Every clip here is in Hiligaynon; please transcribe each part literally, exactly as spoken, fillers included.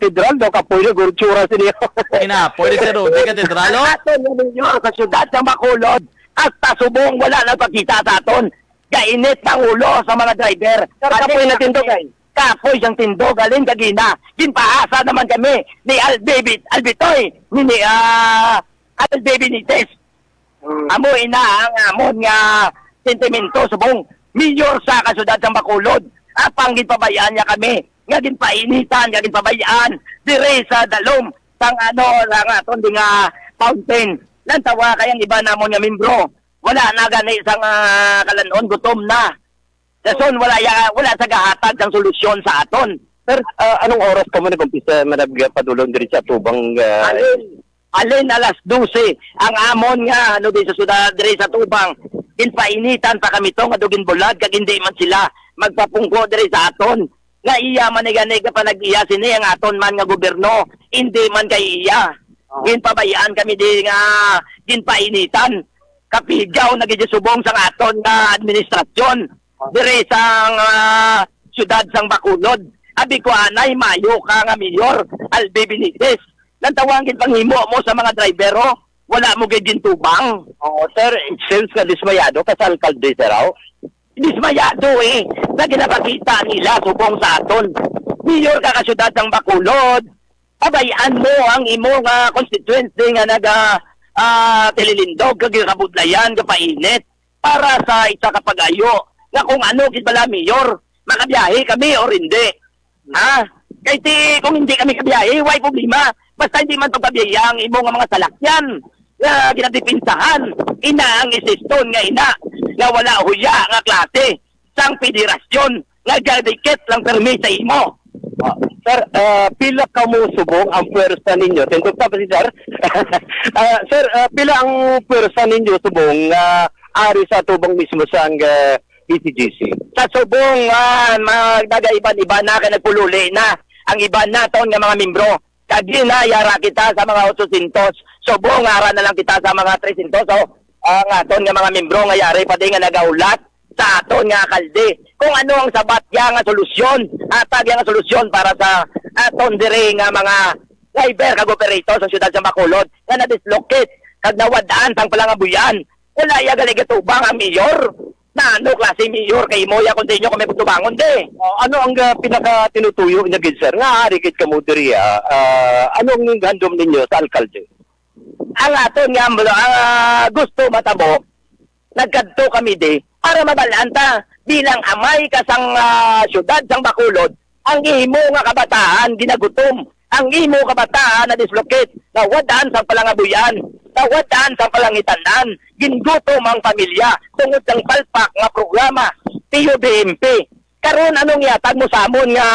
Katedral, no? Kapoy na guro tsura sa niya. Kinapoy ni Sir Rudy Katedral, oh. Aton nga mayor sa siyudad sa Bacolod, hasta subong wala nagpakita sa aton. Gainit ang ulo sa mga driver. Sir, kapoy na tindog, ay. Kapoy siyang tindog, alin kagina. Ginpaasa naman kami ni Albi Bit-, Albitoy, ni, ni, ah, Albi Benitez. Mm. Amo ina ang amon nga sentimento subong mayor sa kasyudad sang Bacolod. Apang ginpabayaan niya kami nga ginpainitan, nga ginpabayaan diri sa dalom sang ano, sang aton di nga fountain. Lantawa kay ang iba namon nga membro wala na gani sang, ah, kalan-on, gutom na. Dason wala ya, wala sa gahatag sang solusyon sa aton. Sir, ah, anong oras kamo nag-umpisa, managpadulong diri sa atubang, ah, Alin, alin alas dose ang amon nga, ano, di sa sudad, diri sa tubang. Ginpainitan pa kami to nga daw ginbulag kag hindi man sila magpapungko diri sa aton. Nga iya man ni gani ka panag-iya sini ang aton man nga gobyerno, hindi man kay iya. Oh. Ginpabayaan kami di nga ginpainitan. Kapigaw na gid subong sang aton nga administrasyon diri sang, ah, siyudad sang Bacolod. Abi ko anay, mayo ka nga mayor, Albi Benitez. Nantawang ginpanghimo mo sa mga driver, oh. Wala mo gid gintubang. Oo, sir, it seems nga dismayado ka sa alkalde, sir, aw. Dismayado, eh, sa ginapakita nila subong sa aton. Mayor ka ka siyudad sang Bacolod, pabayaan mo ang imo nga constituency nga naga, ah, tililindog kag kabudlayan, kapainit para sa isa ka pag-ayo nga kung ano gid bala, mayor, makabiyahe kami or hindi. Ha? Kay ti, kung hindi kami kabiyahe, way problema. Basta hindi man pagpabiyahe ang imo nga mga salakyan nga ginadipinsahan, ina ang isiston nga ina nga wala huya nga klase sang federasyon nga gadikit lang permi sa imo. Ah, sir, ah, pila kamo subong ang pwersa ninyo? Tindog ta ba si sir? Ah, sir, ah, pila ang pwersa ninyo subong nga ari sa tubang mismo sang, ah, B C G C? Sa subong, ah, mga nagaiban-iban na kay nagpululi na ang iban naton nga mga membro. Kag ginayara kita sa mga otsosintos. Subong ara na lang kita sa mga tresintos, oh, ang aton nga mga membro nga yari pa din nga nagahulat sa aton nga alkalde kung ano ang sabat ya nga solusyon, hatag ya nga solusyon para sa aton diri nga mga driver kag operator sa siyudad sa Bacolod nga na-dislocate kag nawad-an sang palangabuyan. Wala ya gali gatubang ang mayor. Na ano klase mayor kay imo ya, kung sa inyo kami pagtubangon, di? Oh, ano ang, ah, pinakatinutuyo niya gid, sir? Nga ari gid kamo diri, ah, ah, ano ang handom ninyo sa alkalde? Ang aton nga, ah, gusto matabo, nagkadto kami di para mabal-an ta bilang amay ka sang, ah, siyudad sang Bacolod, ang imo nga kabataan ginagutom, ang imo kabataan na-dislocate, nawad-an sang palangabuyan, nawad-an sang palangitan-an, gingutom ang pamilya tungod sang palpak nga programa, P U B M P. Karon, anong ihatag mo sa amon nga,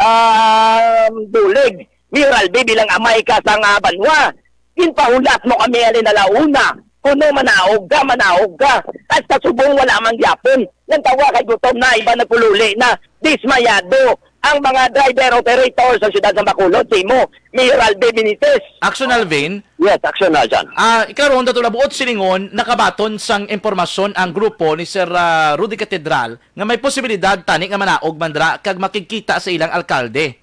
ah, bulig? Mayor Albi, bilang amay ka sang, ah, banwa, ginpahulat mo kami alin ala una. Kuno manaog ka, manaog ka. Hasta subong wala man gyapon. Nagtawa kay gutom na, iba nagpululi na. Dismayado ang mga driver operator sa siyudad sa Bacolod, sa imo, Mayor Albi Benitez. Action, Alvin. Yes, action na dyan. Ah, ikaw ron, Dato Labuot, silingon, nakabaton sang impormasyon ang grupo ni Sir, ah, Rudy Catedral nga may posibilidad tani nga manaog man dira kag makigkita sa ilang alkalde.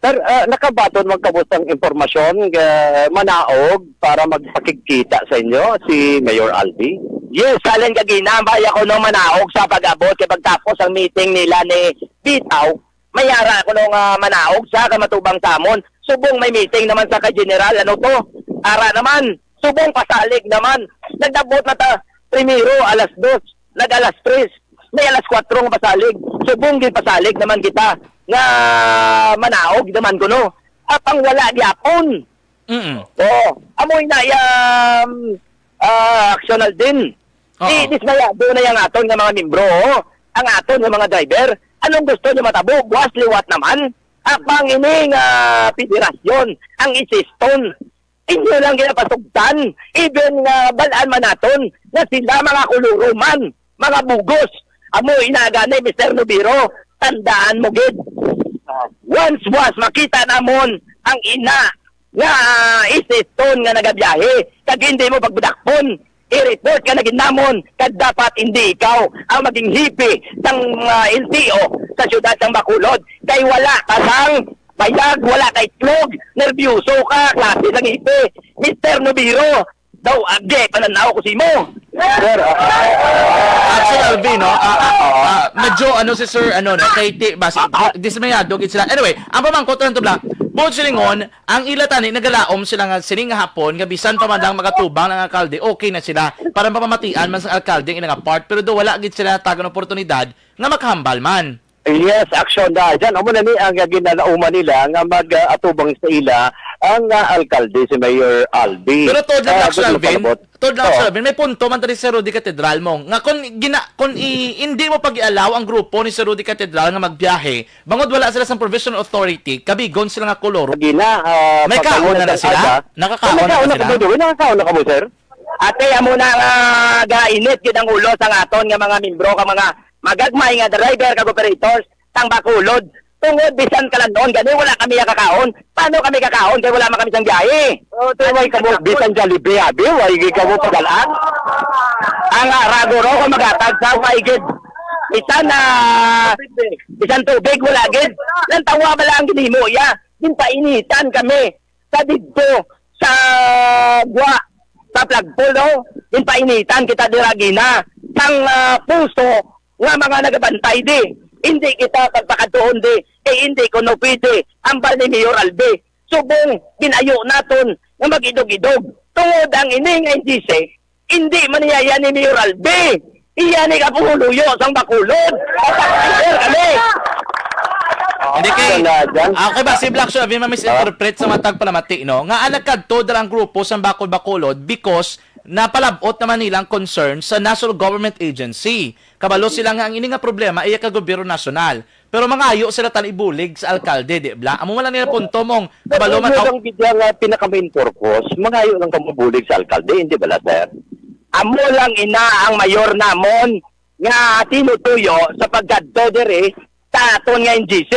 Sir, ah, nakabaton man kamo sang impormasyon nga manaog para magpakigkita sa inyo si Mayor Albi? Yes, alin ka ginambay ako nung manaog sa pag-abot kay pagtapos ang meeting nila ni Bitaw, may ara ako nung, ah, manaog sa kay matubang sa amon. Subong may meeting naman sa kay General, ano to? Ara naman, subong pasalig naman. Nagdabot na ta primero alas dos, nag alas tres, may alas kuwatro nga pasalig. Subong gid pasalig naman kita nga manaog naman kuno. Apang wala gyapon. Mm. Oh, amoy na yang, ah, Action Aldin. Oo. Di dismayado na yang aton nga mga membro, oh. Ang aton nga mga driver. Anong gusto niyo matabo? Buwas liwat naman. Apang ini nga federasyon, ang isiston, inyo lang ginapasugtan. Even nga balaan man naton nga sila mga kuluruman, mga bugos. Amo ina gani, Mister Nobiro, tandaan mo gid. Once was makita namon ang ina nga isiston nga nagabiyahe, kag hindi mo pagbudakpon, i-report ka na gid namon, kag dapat hindi ikaw ang maging hipi sang, ah, L T O sa siyudad sang Bacolod, kay wala ka sang Payag, wala ka itlog, nerbiyoso ka, klase sang ipi. Mister Nobiro, daw agi, pananaw ko sa imo. Sir, ah, Action Alvin, no? Ah, ah, ah, medyo ano si Sir, ano, no? Kay ti, bas, dismayado gid sila. Anyway, ang pamangkot lang to, Bla. Buot silingon, ang ila tani nagalaom sila nga sining nga hapon nga bisan pa man lang magatubang ang alkalde, okay na sila para mapamatian man sa alkalde ang ilang part, pero do wala gid sila natagan oportunidad nga makahambal man. Yes, action na dyan. Amo na ni ang ginalauman nila nga mag-atubang sa ila ang, ah, alkalde, si Mayor Albi. Pero tuod lang, Ah, Action gusto Alvin, palabot. Tuod lang, Oo. Action Alvin, may punto man tadi si Rudy Catedral mo. Nga kung gina-, kung i-, hindi mo pag-ialaw ang grupo ni Sir Rudy Catedral nga magbiyahe, bangod wala sila sa provisional authority, kabigon sila nga kolor. Lagi na, ah, May pagkaon kaon na na na sa sila? aga. Nakakaon May na kaon na na sila? ka, by the way, nakakaon na ka mo, sir? Ate, amo na nga gainit gid ang ulo sang aton nga mga membro, ka mga magagmay nga driver kag operators sang Bacolod. Tungod bisan kalan-on gani wala kami kakaon. Paano kami kakaon kay wala man kami sang biyahe? Oh, te, way kamo bisan Jollibee, abi, way gid kamo padalaan? Ang, ah, Raguro ko magatag sa way gid. Bisan, ah, bisan tubig wala gid. Lantawa bala ang ginhimo iya. Ginpainitan kami sa didto sa gwa sa flagpole, no? Ginpainitan kita dira gina sang, ah, puso nga mga nagabantay di. Hindi kita pagpakadtuon di, kay hindi kuno pwede ang bal ni Mayor Albi. Subong ginayo naton nga mag-idog-idog tungod ang ini nga N G C, hindi man niya yan ni Mayor Albi. Iya ni kapumuluyo sang Bacolod. Kapag-leader kami. Hindi kay, Wala dyan. ah, kay ba si Black Show, abi ma-misinterpret sa matag palamati, no? Nga ang nagkadto dala ang grupo sa Bacol Bacolod because napalabot naman nila ang concern sa National Government Agency. Kabalo sila nga ang ini nga problema iya ka gobyerno nasyonal. Pero mangayo sila tan ibulig sa alkalde, di bala? Amo man lang nila punto mong kabalo man Pero ang ang gid nga pinaka-main purpose, mangayo lang kamo bulig sa alkalde, hindi bala, sir? Amo lang ina ang mayor namon nga tinutuyo sa pagkadto diri sa aton nga N G C.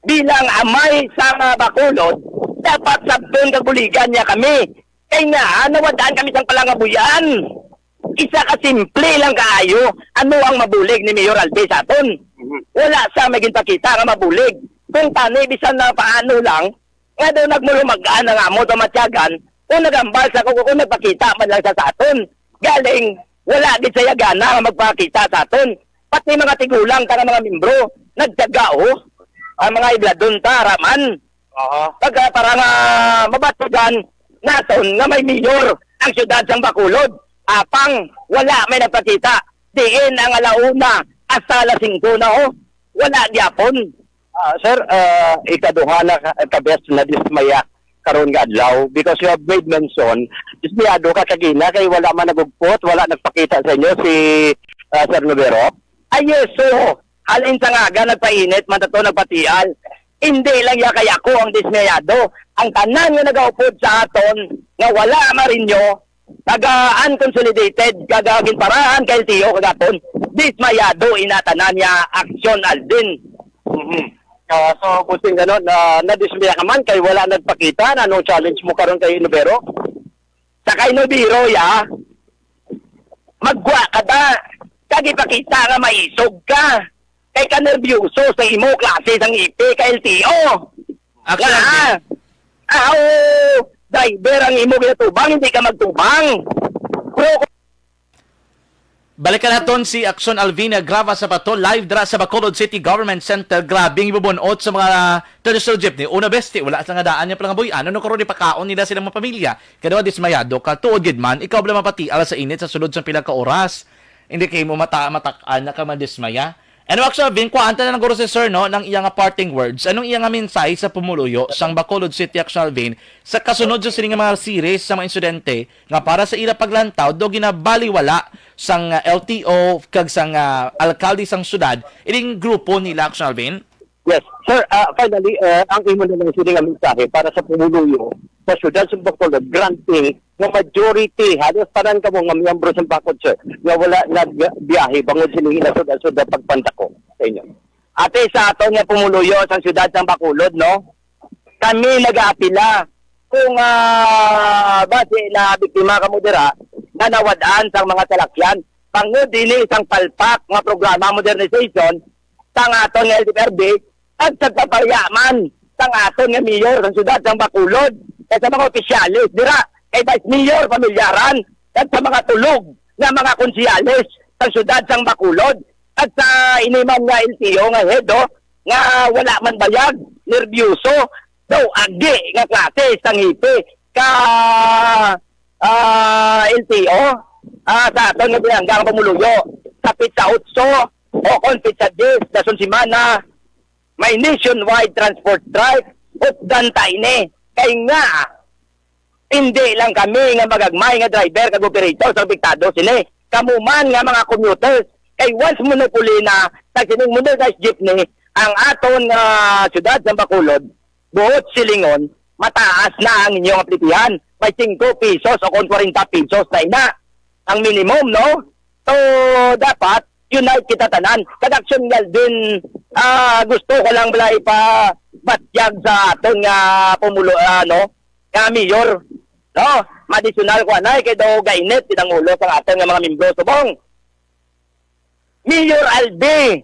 Bilang amay sa mga Bacolod, dapat sabton kag buligan niya kami. Kay nga, nawad-an kami sang palangabuyan. Isa ka simple lang kaayo, ano ang mabulig ni Mayor Albi sa aton? Mhm. Wala sa may ginpakita nga mabulig. Kung tani, bisan na paano lang, nga daw nagmulumag-an ang amon pamatyagan, kung nagambal sa kung, kung nagpakita man lang sa, sa aton. Galing, wala gid siya gana nga magpakita sa aton. Pati mga tigulang ta nga mga membro, nagtyaga, oh. Ang mga ibladon ta, raman. Aha. Pag, ah, para nga mabatugan naton nga may mayor ang siyudad sang Bacolod, apang wala may nagpakita. Diin ang alauna hasta alas singko na, oh. Wala gyapon. Ah, sir, ah, ikaduha na ka, ka beses na dismaya karon nga adlaw because you have made mention, dismayado ka kagina kay wala man nagugpot, wala nagpakita sa inyo si, ah, Sir Nobero? Ay, yes, so, halin sa nga aga, nagpainit, man to nagpatial. Hindi lang ya kay ako ang dismayado. Ang tanan nga nagaupod sa aton nga wala marinyo, taga unconsolidated, kaga ginparahan kay L T O kagapon. Dismayado ina tanan niya aksyon, Alvin. Mhm. Ah, so, Bossing, ano, na, nadismaya ka man kay wala nagpakita na anong challenge mo karon kay Nobero? Sa kay Nobero, ya, magwa ka ta. Kag ipakita nga maisog ka. Kay ka nerbiyoso sa imo klase sang ipi ka L T O. Actually, Nga, aw, driver ang imo ginatubang, hindi ka magtubang. Pero Balikan naton si Action Alvina Grava Sabato, live dira sa Bacolod City Government Center. Grabe ang ibubunot sa mga traditional jeepney. Una, besti, wala sa nga daan niya palangabuy-an. Ano karon ipakaon nila silang mga pamilya? Kadawa, dismayado ka. Tuod gid man, ikaw bala mapatial sa init sa sulod sa pila ka oras. Hindi kay mo mata matak-an na ka madismaya. Ano, Action Alvin, kuhaan ta na lang guro si Sir, no, ng iya nga parting words. Anong iya nga mensahe sa pumuluyo sang Bacolod City, Action Alvin, sa kasunod sa sini nga mga series sa mga insidente nga para sa ila paglantaw do ginabaliwala sang, ah, L T O kag sang, ah, alkalde sang syudad, ining grupo nila, Action Alvin? Yes, sir. Ah, finally, ah, ang imo na lang sini nga mensahe para sa pumuluyo sa syudad sa Bacolod, granting nga majority, halos tanan kamo nga miyembro sa Bacolod, sir, nga wala nagbiyahe bangod sini nga sud-sud nga pagpandako sa inyo. Ate, sa aton nga pumuluyo sa syudad sa Bacolod, no? Kami nagaapila kung, ah, basi na biktima kamo dira nga nawad-an sang mga salakyan. Bangod ini sang palpak nga programa modernization sang aton nga L D P R B, kag sa pagpapayaman sang aton nga mayor sang siyudad sang Bacolod, kag sa mga opisyales dira kay Vice Mayor Familjaran, kag sa mga tulog nga mga konsehales sang siyudad sang Bacolod, kag sa ini man nga L T O nga head, oh, nga wala man bayag, nerbyoso, daw agi nga klase sang hipi ka, ah, L T O, ah, sa aton nga pinanggang pumuluyo sa petsa otso o kon petsa diyes, dason semana, may nationwide transport strike. Updan ta ini. Kay nga, hindi lang kami nga magagmay nga driver kag operator sa apektado sini. Kamo man nga mga commuters, kay once monopoli na sa sining motorized jeepney ang aton nga siyudad sa Bacolod, buot silingon, mataas na ang inyong aplipihan. May singko pesos o kon kwarenta pesos na ina ang minimum, no? So, dapat unite kita tanan. Kag Action Alvin, ah, gusto ko lang bala ipabatyag sa aton nga pumulo, ano, nga mayor, no? Madisonal ko anay kay daw gainit kitang ulo sa aton nga mga membro subong. Mayor Albi,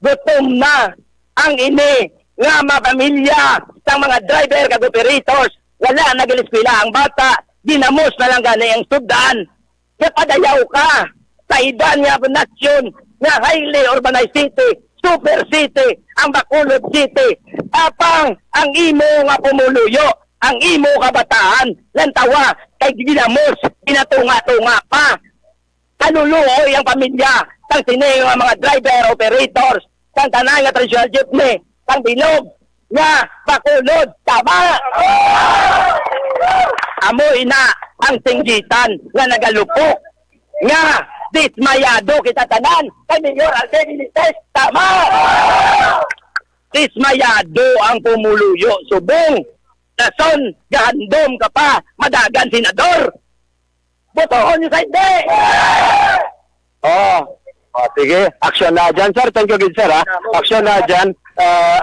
gutom na ang ini nga mga pamilya sang mga driver kag operators. Wala nag-eskwela ang bata, ginamos na lang gani ang sud-an. Napadayaw ka sa iban nga nasyon nga highly urbanized city, super city, ang Bacolod City. Apang ang imo nga pumuluyo, ang imo kabataan, lantawa kay ginamos, ginatunga-tunga pa. Kaluluoy ang pamilya sang sini nga mga driver, operators, sang tanan nga traditional jeepney, sang bilog nga Bacolod. Tama! Amo ina ang singgitan nga nagalupok nga dismayado kita tanan kay Mayor Alden Benitez. Tama! Dismayado ang pumuluyo subong. Dason, gahandom ka pa, madagan senador. Botohon niyo sa hindi! Oh. Oh, sige, action na dyan, sir. Thank you, good sir, ha? Action na dyan. Ah,